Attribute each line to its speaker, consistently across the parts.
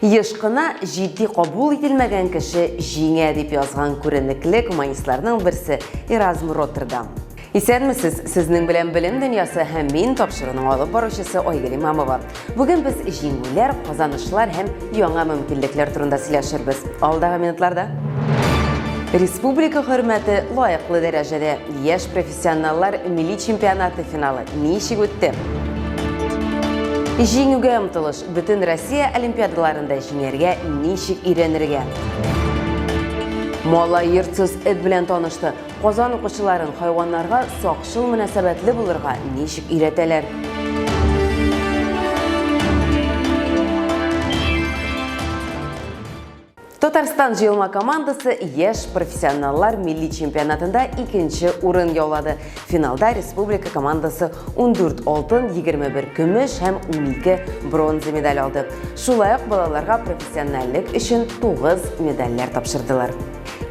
Speaker 1: Еш кына җитди кабул ителмәгән кеше җиңә, дип язган күренекле гуманистларның берсе Эразм Роттердам. Исәнмесез, сезнең белән Белем дөньясы һәм мин тапшыруның алып баручысы Айгөл Имамова. Бүген без җиңүләр, казанышлар һәм яңа мөмкинлекләр турында сөйләшербез. Алдагы минутларда Республика хөрмәте лаеклы дәрәҗәдә. Яшь профессионаллар милли чемпионаты финалы ничек үтте? Җиңүгә омтылыш. Бөтен Россия олимпиадаларында җиңәргә ничек өйрәнергә? Малай йортсыз эт белән танышты. Казан укучыларын хайваннарга сакчыл мөнәсәбәтле булырга ничек өйрәтәләр? Татарстан җыелма командасы яшь профессионаллар милли чемпионатында икенче урын яулады. Финалда республика командасы 14 алтын, 21 көмеш һәм 12 бронза медаль алды. Шулай ук балаларга профессиональлек өчен 9 медальләр тапшырдылар.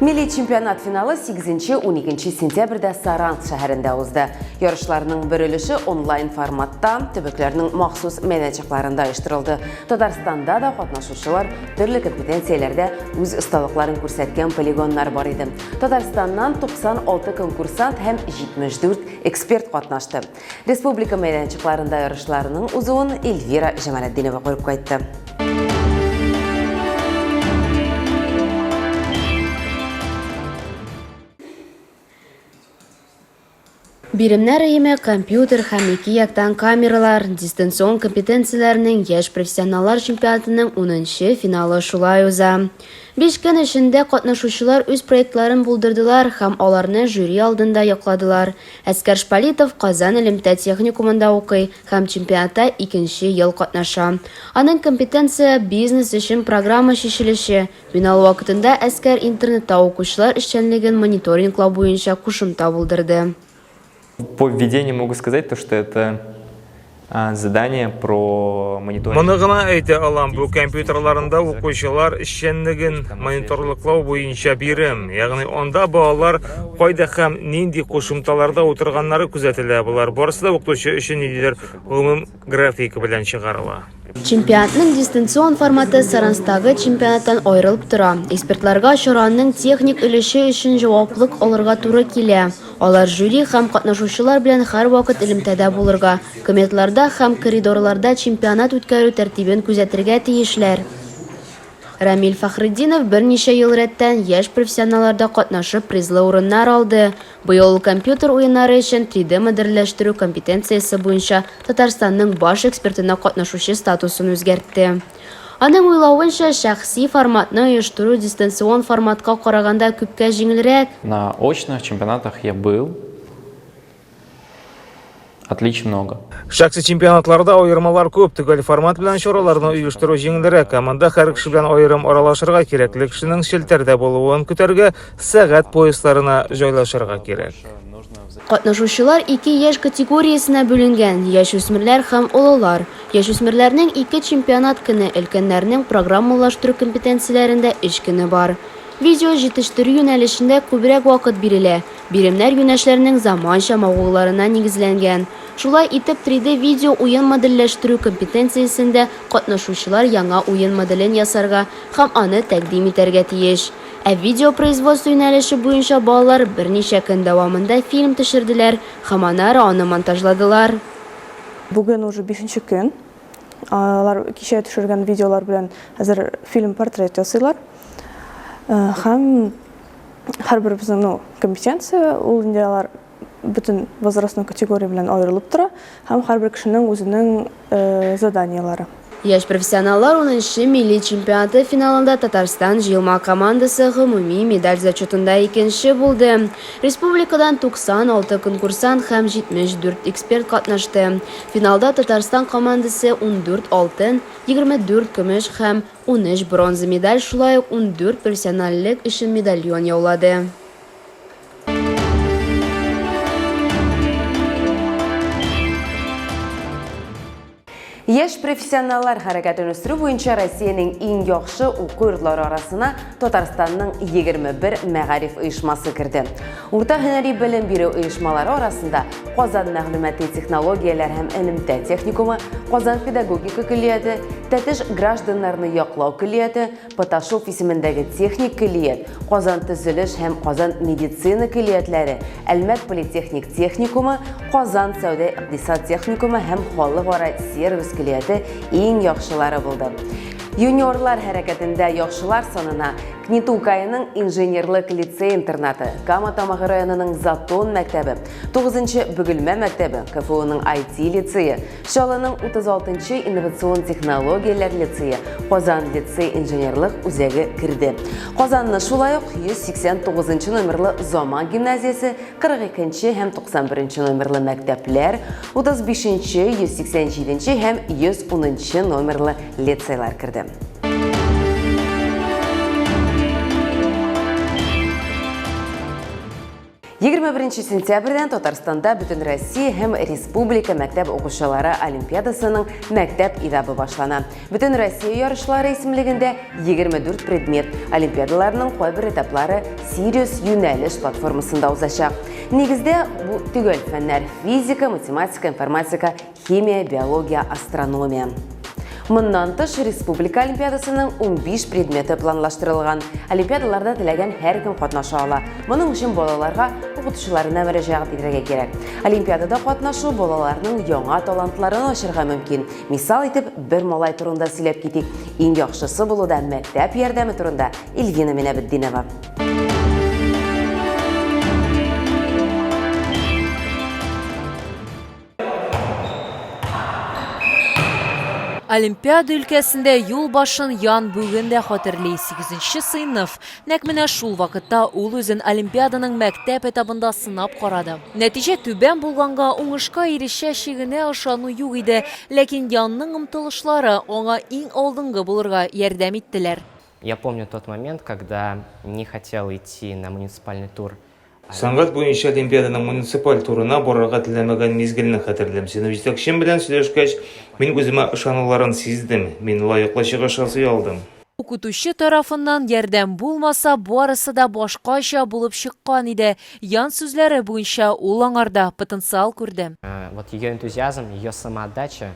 Speaker 1: Милли чемпионат финалы 8-12 сентябрьдә Саранск шәһәрендә узды. Ярышларның бер өлеше онлайн форматта, төбәкләрнең махсус мәйданчыкларында оештырылды. Татарстанда да катнашучылар төрле компетенцияләрдә үз осталыкларын күрсәткән полигоннар бар иде. Татарстаннан 96 конкурсант һәм 74 эксперт катнашты. Республика мәйданчыкларында ярышларның узуын Эльвира Җамалетдинова күреп кайтты.
Speaker 2: Биремнәр өеме, компьютер һәм ике яктан камералар, дистанцион компетенцияләрнең яшь профессионаллар чемпионатының унынчы финалы шулай уза. Биш көн эчендә катнашучылар үз проектларын булдырдылар һәм аларны жюри алдында якладылар. Әскәр Шпалитов Казан элемтә техникумында укый һәм чемпионатта икенче ел катнаша. Аның компетенция, бизнес өчен программа чишелеше, Финал вакытында Әскәр интернетта укучылар эшчәнлеген мониторинглау буенча кушымта булдырды.
Speaker 3: По введению могу сказать то, что это задание про мониторинг.
Speaker 4: Моны гына әйтә алам, бу компьютерларында укучылар эшчәнлеген мониторлыклау буенча бирем, ягъни анда балалар кайда һәм нинди кушымталарда утырганнары күзәтелә. Болар барысы да укытучы өчен ниндидер гомум графика белән чыгарыла.
Speaker 2: Чемпионатның дистанцион форматы Саранстагы чемпионаттан аерылып тора. Экспертларга чараның техник өлеше өчен җаваплык алырга туры килә. Алар жюри һәм катнашучылар белән һәрвакыт элемтәдә булырга, кабинетларда һәм коридорларда чемпионат үткәрү тәртибен күзәтергә тиешләр. Рамил Фәхретдинов берничә ел рәттән яшь профессионалларда катнашып призлы урыннар алды. Быел ул компьютер уеннары өчен 3D модельләштерү компетенциясе буенча Татарстанның баш экспертына катнашучы статусын үзгәртте. Аның уйлавынча, шәхси форматны оештыру дистанцион форматка караганда күпкә җиңелрәк.
Speaker 3: На очных чемпионатах я был. Отлич много.
Speaker 4: Шәхси чемпионатларда аермалар күп, төгәл формат белән чараларны оештыру җиңелрәк, ә монда һәр кеше белән аерым аралашырга кирәкле кешенең челтәрдә булуын көтәргә, сәгать поясларына җайлашырга кирәк.
Speaker 2: Катнашучылар ике яшь категориясенә бүленгән, яшүсмерләр һәм олылар. Яшүсмерләрнең ике чемпионат көне, өлкәннәрнең программалаштыру компетенцияләрендә өч көне бар. Видео җитештерү юнәлешендә күбрәк вакыт бирелә. Биремнәр юнәшләрнең заманча мавыгуларына нигезләнгән. Шулай итеп, 3D видео уен модельләштерү компетенциясендә катнашучылар яңа уен моделен ясарга һәм аны тәкъдим итәргә тиеш. Ә видеопроизводство юнәлеше буенча балалар берничә көн дәвамында фильм төшерделәр һәм аннары аны монтажладылар.
Speaker 5: Бүген уже бишенче көн. Алар кичә төшергән видеолар белән хәзер фильм-портрет ясыйлар. Һәм һәрберебезнең ну, компетенция, ул инде алар бөтен возрастной категория белән аерылып тора һәм һәрбер кешенең үзенең э, заданиеләре.
Speaker 2: Яшь профессионаллар унынчы милли чемпионаты финалында Татарстан җыелма командасы гомуми медаль зачетында икенче булды. Республикадан 96 конкурсант һәм 74 эксперт катнашты. Финалда Татарстан командасы 14 алтын, 24 көмеш һәм 13 бронза медаль, шулай ук 14 профессиональлек өчен медальон яулады.
Speaker 1: Яшь профессионаллар хәрәкәтен үстерү буенча Россиянең иң яхшы уку йортлары арасына Татарстанның 21 мәгариф оешмасы керде. Урта һөнәри белем бирү оешмалары арасында Казан мәгълүмати технологияләр һәм элемтә техникумы, Казан педагогика көллияте, Тәтеш гражданнарны яклау көллияте, Поташов исемендәге техник көллият, Казан төзелеш һәм Казан медицина көллиятләре, Әлмәт политехник техникумы, Казан сәүдә-икътисад техникумы һәм Халыкара сервис көллияте иң яхшылары булды. Юниорлар хәрәкәтендә яхшылар санына КНИТУ-КАИның инженерлык лицей-интернаты, Кама Тамагы районының Затон мәктәбе, 9 нчы Бөгелмә мәктәбе, КФУның IT-лицее, Чаллының 36 нчы инновацион технологияләр лицее, Казан лицей инженерлык үзәге керде. Казанны шулай ук 189 нчы номерлы Заман гимназиясе, 42 нче һәм 91 нче номерлы мәктәпләр, 35 нче, 187 нче һәм 110 нчы номерлы лицейлар керде. 21 сентябрьдән Татарстанда Бөтенроссия һәм республика мәктәп укучылары олимпиадасының мәктәп этабы башлана. Бөтенроссия ярышлары исемлегендә 24 предмет. Олимпиадаларның кайбер этаплары Сириус юнәлеш платформасында узачак. Нигездә бу төгәл фәннәр: физика, математика, информатика, Химия, биология, астрономия. Моннан тыш, республика олимпиадасының 15 предметы планлаштырылган. Олимпиадаларда теләгән һәркем катнаша ала. Моның өчен балаларга укытучыларына мөрәҗәгать итәргә кирәк. Олимпиадада катнашу балаларның яңа талантларын ачырга мөмкин. Мисал итеп, бер малай турында сөйләп китик. Иң яхшысы булуда мәктәп ярдәме турында Эльвина Минәбетдинова.
Speaker 6: Олимпиада өлкәсендә юл башын Ян бүген дә хәтерли. Сигезенче сыйныф. Нәкъ менә шул вакытта ул үзен олимпиаданың мәктәп этабында сынап карады. Нәтиҗә түбән булганга, уңышка ирешәчегенә ышану юк иде. Ләкин Янның омтылышлары аңа иң алдынгы булырга ярдәм иттеләр.
Speaker 7: Я помню тот момент, когда не хотел идти на муниципальный тур.
Speaker 4: Сәнгать буенча олимпиаданың муниципаль турына барырга теләмәгән мизгелне хәтерлим. Сыйныф җитәкчем белән сөйләшкәч, мин үземә ышануларын сиздем. Мин лаеклы чыгыш ясый алдым.
Speaker 6: Укытучы тарафыннан ярдәм булмаса, барысы да башкача булып чыккан иде. Ян сүзләре буенча, ул аңарда потенциал күрде.
Speaker 7: Вот ее энтузиазм, ее самоотдача,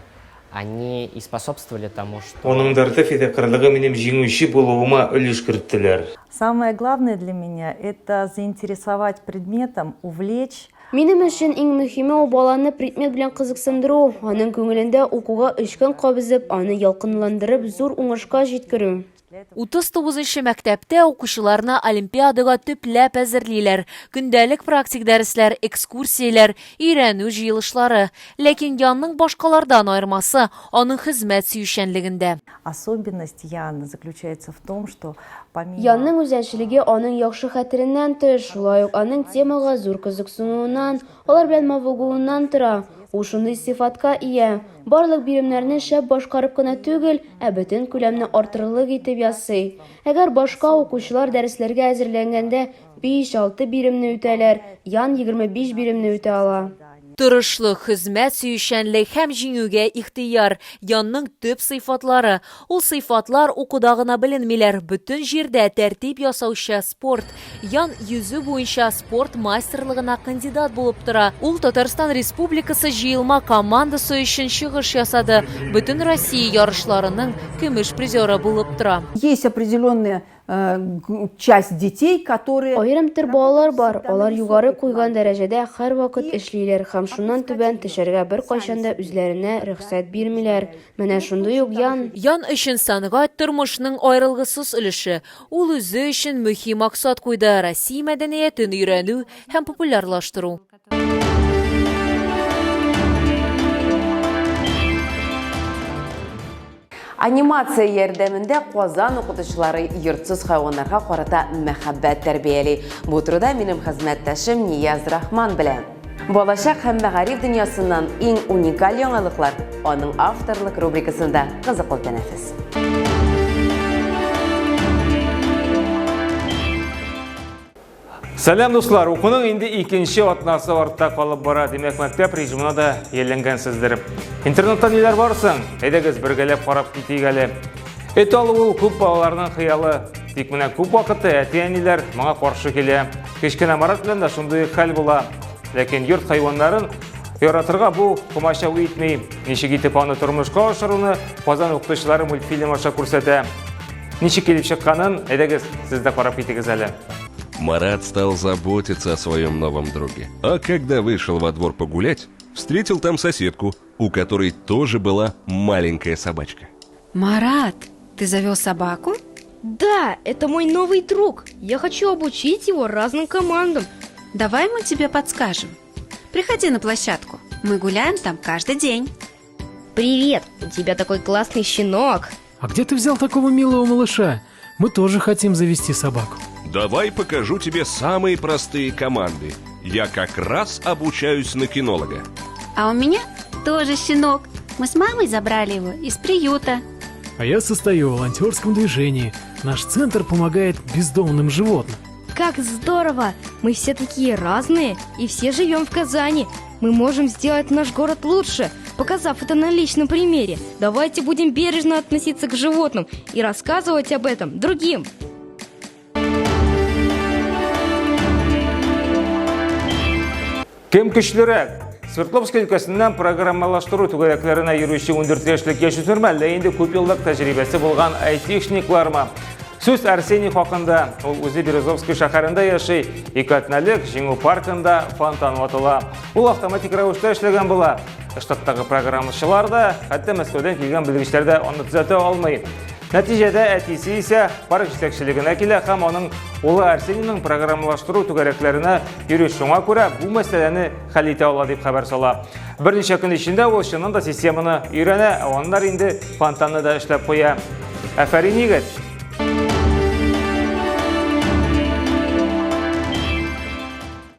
Speaker 7: они и способствовали тому, что.
Speaker 4: Аның дәрте, фидакарьлыгы минем җиңүче булуыма өлеш керттеләр.
Speaker 8: Самое главное для меня, это заинтересовать предметом, увлечь.
Speaker 2: Минем өчен иң мөһиме ул баланы предмет белән кызыксындыру, аның күңелендә укуга очкын кабызып, аны ялкынландырып зур уңышка җиткерү.
Speaker 6: 39 нчы мәктәптә укучыларны олимпиадага төпләп әзерлиләр. Көндәлек практик дәресләр, экскурсияләр, өйрәнү җыелышлары. Ләкин Янның башкалардан аермасы, аның хезмәт сөючәнлегендә.
Speaker 8: Особенность Яны заключается в том, что помимо.
Speaker 2: Янның үзенчәлеге аның яхшы хәтереннән тыш, шулай ук аның темага зур кызыксынуыннан, алар белән мавыгуыннан тора. Ул шундый сыйфатка ия, барлык биремнәрне шәп башкарып кына түгел, ә бөтен күләмне артырырлык итеп ясый. Әгәр башка укучылар дәресләргә әзерләнгәндә биш-алты биремне үтәләр, Ян 25 биремне үтә ала.
Speaker 6: Тырышлык, хезмәт сөючәнлек һәм җиңүгә ихтыяр, Янның төп сыйфатлары. Ул сыйфатлар укуда гына беленмиләр, бөтен җирдә тәртип ясаучы спорт. Ян йөзү буенча спорт мастерлыгына кандидат булып тора. Ул Татарстан Республикасы җыелма командасы өчен чыгыш ясады, Бөтенроссия ярышларының көмеш призеры булып тора.
Speaker 9: Есть определенные часть детей, которые...
Speaker 2: Аерым төр балалар бар, алар югары куйган дәрәҗәдә һәрвакыт эшлиләр һәм шуннан түбән төшәргә беркайчан да үзләренә рөхсәт бирмиләр. Менә шундый ук Ян.
Speaker 6: Ян өчен сәнгать, тормышның аерылгысыз өлеше. Ул үзе өчен мөһим максат куйды, Россия мәдәниятен өйрәнү һәм популярлаштыру.
Speaker 1: Анимация ярдәмендә Казан укытучылары йортсыз хайваннарга карата мәхәббәт тәрбияли. Бу турыда минем хезмәттәшем Нияз Рахман белә. Балачак һәм мәгариф дөньясыннан иң уникаль яңалыклар аның авторлык рубрикасында кызыклы тәнәфес.
Speaker 4: Сәлам, дуслар! Укуның инде икенче атнасы артта калып бара. Димәк, мәктәп режимына да ияләнгәнсездер. Интернетта ниләр бар соң? Әйдәгез, бергәләп карап китик әле. Эт алу ул күп балаларның хыялы. Тик менә күп вакытта әти-әниләр моңа каршы килә. Кечкенә Марат белән дә шундый хәл була. Ләкин йорт хайваннарын Яратырга бу комачау итми. Ничек итеп аны тормышка ашыруны Казан укытучылары мультфильм аша күрсәтә. Ничек килеп чыкканын, әйдәгез, сез дә карап китегез әле.
Speaker 10: Марат стал заботиться о своем новом друге. А когда вышел во двор погулять, встретил там соседку, у которой тоже была маленькая собачка.
Speaker 11: Марат, ты завел собаку?
Speaker 2: Да, это мой новый друг. Я хочу обучить его разным командам.
Speaker 11: Давай мы тебе подскажем. Приходи на площадку. Мы гуляем там каждый день.
Speaker 2: Привет, у тебя такой классный щенок.
Speaker 12: А где ты взял такого милого малыша? Мы тоже хотим завести собаку.
Speaker 10: Давай покажу тебе самые простые команды. Я как раз обучаюсь на кинолога.
Speaker 11: А у меня тоже щенок. Мы с мамой забрали его из приюта.
Speaker 12: А я состою в волонтерском движении. Наш центр помогает бездомным животным.
Speaker 2: Как здорово! Мы все такие разные и все живем в Казани. Мы можем сделать наш город лучше, показав это на личном примере. Давайте будем бережно относиться к животным и рассказывать об этом другим.
Speaker 4: Кем көчлерәк? Свердловск өлкәсеннән программалаштыру түгәрәкләренә йөрүче 14 яшьлек яшүсмер әллә инде күп еллык тәҗрибәсе булган айтишниклармы? Сүз Арсений хакында. Ул үзе Березовский шәһәрендә яши. Ике атналык Җиңү паркында фонтан ватыла. Ул автоматик рәвештә эшләгән була. Штаттагы программачылар да, хәтта Мәскәүдән килгән белгечләр дә аны төзәтә алмый. Нәтиҗәдә әтисе исә парк җитәкчелегенә килә һәм аның улы Арсенийның программалаштыру түгәрәкләренә йөри. Шуңа күрә бу мәсьәләне хәл итә ала дип хәбәр сала. Берничә көн эчендә ул чыннан да системаны өйрәнә, ә аннары инде фонтанны да эшләп куя. Афәрин, егет!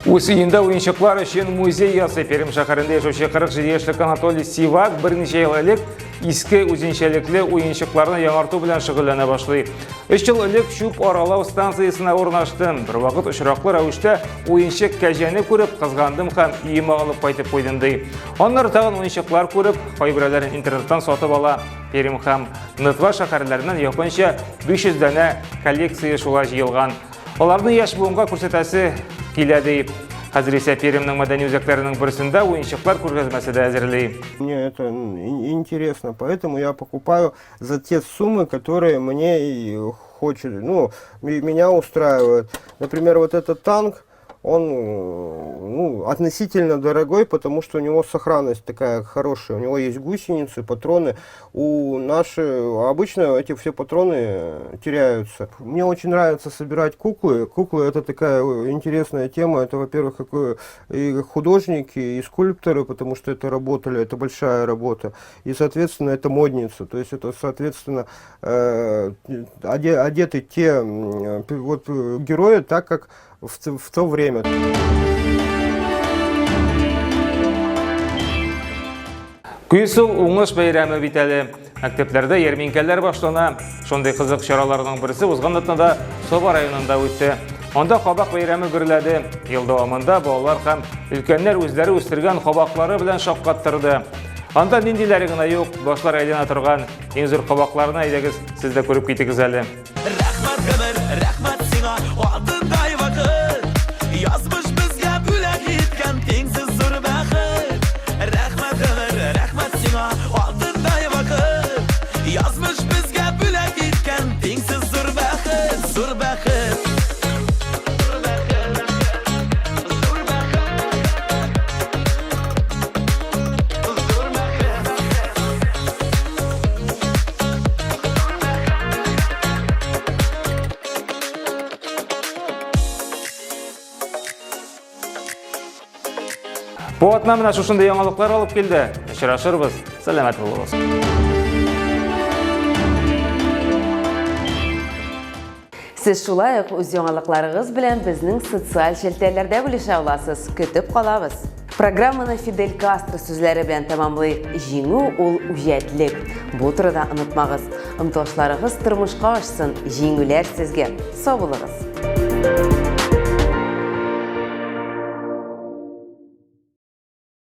Speaker 4: Үз өендә уенчыклар өчен музей ясый. Пермь шәһәрендә яшәүче 47 яшьлек Анатолий Сивак берничә ел элек иске үзенчәлекле уенчыкларны яңарту белән шөгыльләнә башлый. Өч ел элек чүп аралау станциясенә урнаштым. Бервакыт очраклы рәвештә уенчык кәҗәне күреп, кызгандым һәм өемә алып кайтып куйдым, ди. Аннары тагын уенчыклар күреп, кайберәүләрен интернеттан сатып ала. Пермь һәм Нытва шәһәрләреннән якынча 500 данә коллекция шулай җыелган. Аларны яшь буынга күрсәтәсе килә ди. Хәзер исә Пермьнең мәдәни үзәкләренең берсендә уенчыклар күргәзмәсе дә әзерли.
Speaker 13: Мне это интересно, поэтому я покупаю за те суммы, которые мне и хочет, ну, меня устраивают. Например, вот этот танк, он ну, относительно дорогой, потому что у него сохранность такая хорошая. У него есть гусеницы, патроны. У наши обычно эти все патроны теряются. Мне очень нравится собирать куклы. Куклы это такая интересная тема. Это, во-первых, и художники, и скульпторы, потому что это работали, это большая работа. И, соответственно, это модница. То есть это, соответственно, одеты те вот, герои так, как в то время.
Speaker 4: Көз ул уңыш бәйрәме бит әле. Мәктәпләрдә ярминкәләр башлана. Шундый кызык чараларның берсе узган атнада Саба районында үтте. Анда кабак бәйрәме гөрләде. Ел дәвамында балалар һәм өлкәннәр үзләре үстергән кабаклары белән шаккаттырды. Анда ниндиләре генә юк, башлар әйләнә торган иң зур кабакларны әйдәгез, сез дә күреп китегез әле.
Speaker 14: Рәхмәт гомер, рәхмәт сиңа, алтындай вакыт. Язмыш безгә бүләк иткән тиңсез зур бәхет. Рәхмәт гомер, рәхмәт сиңа, алтындай вакыт. Язмыш безгә бүләк иткән тиңсез зур бәхет, зур бәхет.
Speaker 4: Бу атна менә шушындый яңалыклар алып килде. Очрашырбыз. Сәламәт булыгыз.
Speaker 1: Сез шулай ук үз яңалыкларыгыз белән безнең социаль челтәрләрдә бүлешә аласыз. Көтеп калабыз. Программаны Фидель Кастро сүзләре белән тәмамлыйк. Җиңү ул үҗәтлек. Бу турыда онытмагыз. Омтылышларыгыз тормышка ашсын. Җиңүләр сезгә. Сау булыгыз.